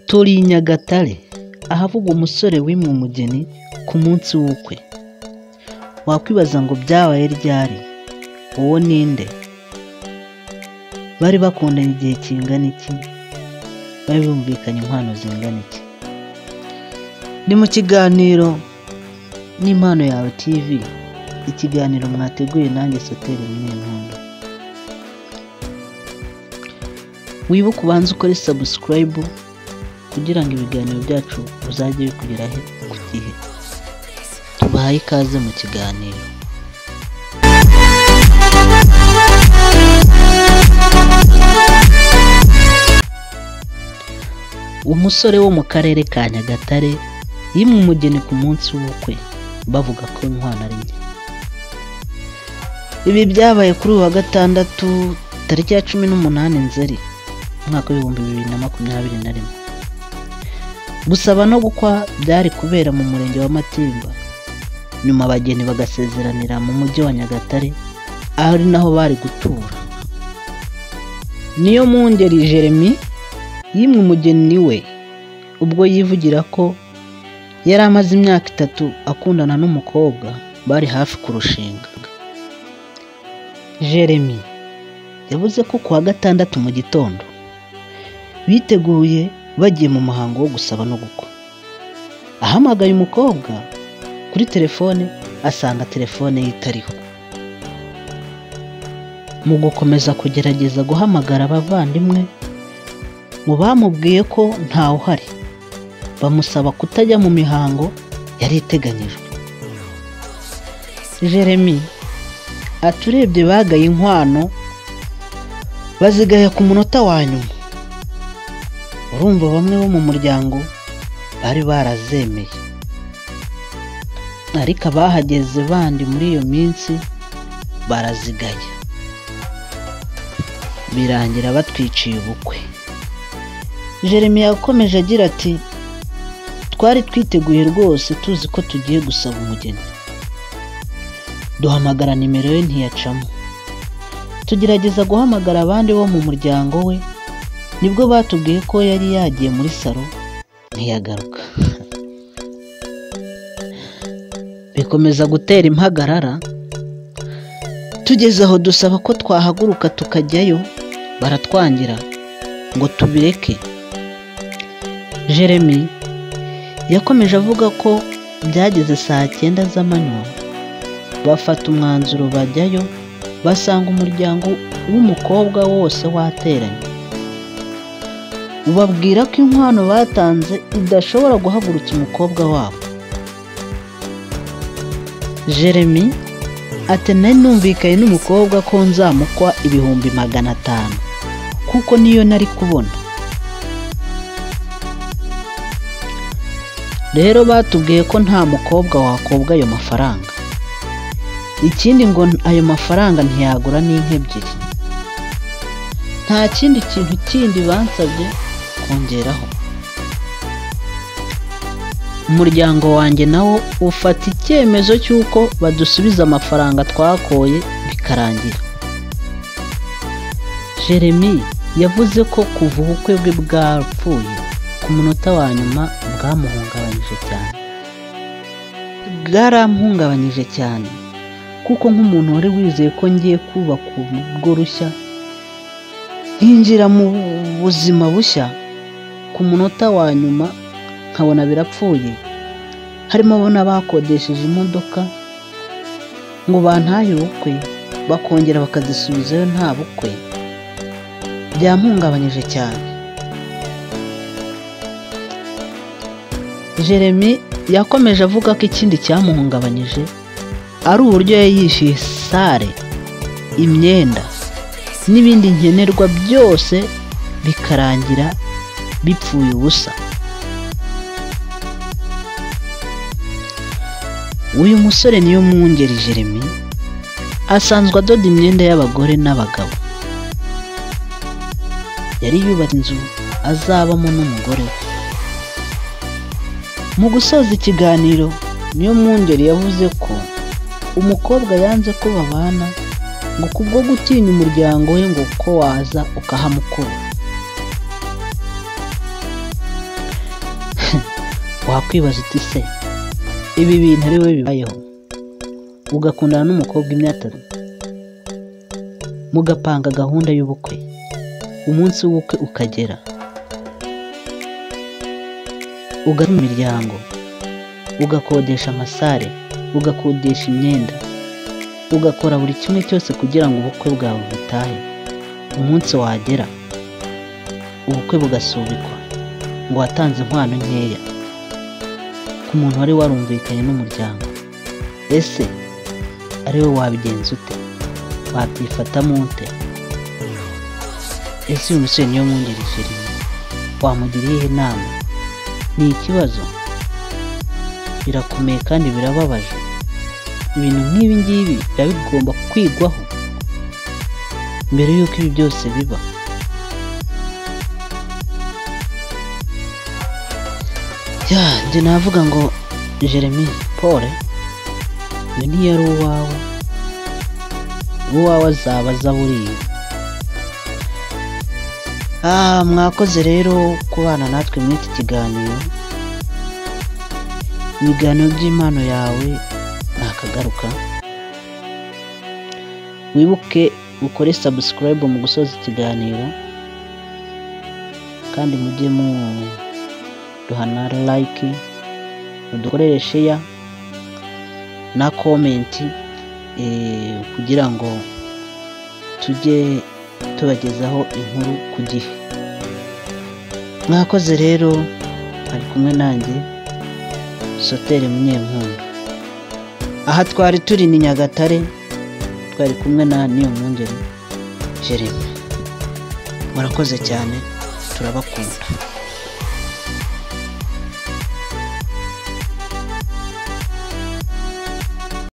Turi i Nyagatare ahavugwa umusore wimwe umugeni ku munsi w'ubukwe. Wakwibaza ngo byabaye ryari? Uwo ninde? Bari bakundanye igihe kingana iki? Bari bumvikanye inkwano zingana iki? Ni mu kiganiro n'Impano Yawe TV, ikiganiro mwateguye nanjye Soteri Munyempundu. Wibuke ubanze ukore subscribe kugira ngo ibiganiro byacu uzajye bikugeraho ku gihe. Tubahaye ikaze mu kiganiro. Umusore wo mu karere ka Nyagatare yimwe umugeni ku munsi w'ubukwe bavuga ko inkwano ari nke. Ibi byabaye kuri uyu wa gatandatu tariki ya 18 Nzeri umwaka w'2021. Gusaba no gukwa byari kubera mu murenge wa Matimba, nyuma abageni bagasezeranira mu mujyi wa Nyagatare aho ari naho bari gutura. Niyo Mwungeri Jeremy yimwe umugeni we ubwo yivugira ko yari amaze imyaka 3 akundana n'umukobwa bari hafi kurushinga. Jeremy yavuze ko kuwa gatandatu mu gitondo biteguye bagiye mu muhango wo gusaba no gukwa. Ahamagaye umukobwa kuri telefone asanga telefone ye itariho. Mu gukomeza kugerageza guhamagara abavandimwe mu bamubwiye ko ntawe uhari, bamusaba kutajya mu mihango yari iteganyijwe. Jeremy aturebye bagaye inkwano bazigaya ku munota wa nyuma. Urumva bamwe bo mu muryango bari barazemeye, ariko abahageze bandi muri iyo minsi barazigaya, birangira batwiciye ubukwe. Jeremy yakomeje agira ati twari twiteguye rwose tuzi ko tugiye gusaba umugeni, duhamagara nimero ye ntiyacamo, tugerageza guhamagara abandi bo mu muryango we, nibwo batubwiye ko yari yagiye muri salo ntiyagaruka. Bikomeza gutera impagarara, tugeze aho dusaba ko twahaguruka tukajyayo, baratwangira ngo tubireke. Jeremy yakomeje avuga ko byageze saa 9 z'amanywa bafata umwanzuro bajyayo, basanga umuryango w'umukobwa wose wateranye, ubabwira ko inkwano batanze idashobora guhagurutsa umukobwa wabo. Jeremy ati nari numvikanye n'umukobwa ko nzamukwa 500,000 kuko niyo nari kubona. Rero batubwiye ko nta mukobwa wakobwa ayo mafaranga, ikindi ngo ayo mafaranga ntiyagura n'inka 2. Nta kindi kintu kindi bansabye kongeraho. Umuryango wanjye nawo ufata icyemezo cy'uko badusubiza amafaranga twakoye bikarangira. Jeremy yavuze ko kuva ubukwe bwe bwapfuye ku munota wa nyuma bwamuhungabanyije cyane. Bwaramuhungabanyije cyane kuko nk'umuntu wari wizeye ko ngiye kubaka urugo rushya, nkinjira mu buzima bushya, ku munota wa nyuma nkabona birapfuye. Harimo n'abakodesheje imodoka ngo bantahe ubukwe, bakongera bakazisubizayo nta bukwe. Byamuhungabanyije cyane. Jeremy yakomeje avuga ko ikindi cyamuhungabanyije ari uburyo yayishyuye sare, imyenda n'ibindi nkenerwa byose bikarangira bipfuye ubusa. Uyu musore niyo Mwungeri Jeremy asanzwe adoda imyenda y'abagore n'abagabo. Yari yubatse inzu azabamo n'umugore we. Mu gusoza ikiganiro, niyo Mwungeri yavuze ko umukobwa yanze ko babana ngo kubwo gutinya umuryango we ngo ko waza ukahamukura. Wakwibaza uti se ibi bintu ari wowe bibayeho, ugakundana n'umukobwa imyaka 3, mugapanga gahunda y'ubukwe, umunsi w'ubukwe ukagera, ugatuma imiryango, ugakodesha amasare, ugakodesha imyenda, ugakora buri kimwe cyose kugira ngo ubukwe bwawe butahe, umunsi wagera ubukwe bugasubikwa ngo watanze inkwano nkeya ku muntu wari warumvikanye n'umuryango. Ese ari we wabigenza ute? Wabyifatamo ute? Ese uyu musore Niyomwungeri Jeremy wamugira iyihe nama? Ni ikibazo, birakomeye kandi birababaje. Ibintu nk'ibi ngibi biba bigomba kwigwaho mbere y'uko ibi byose biba. Njye navuga ngo Jeremy Paul, uyu ntiyari uwawe, uwawe azaba aza buriya. Mwakoze rero kubana natwe muri iki kiganiro. Ibiganiro by'impano yawe ntakagaruka. Wibuke ukore subscribe mu gusoza ikiganiro, kandi mujye muduha na like, mudukorere share na comment, kugira ngo tujye tubagezaho inkuru ku gihe. Mwakoze rero, ari kumwe nanjye Sotere Munyempundu. Aha twari turi ni Nyagatare, twari kumwe na Niyomwungeri Jeremy. Murakoze cyane, turabakunda.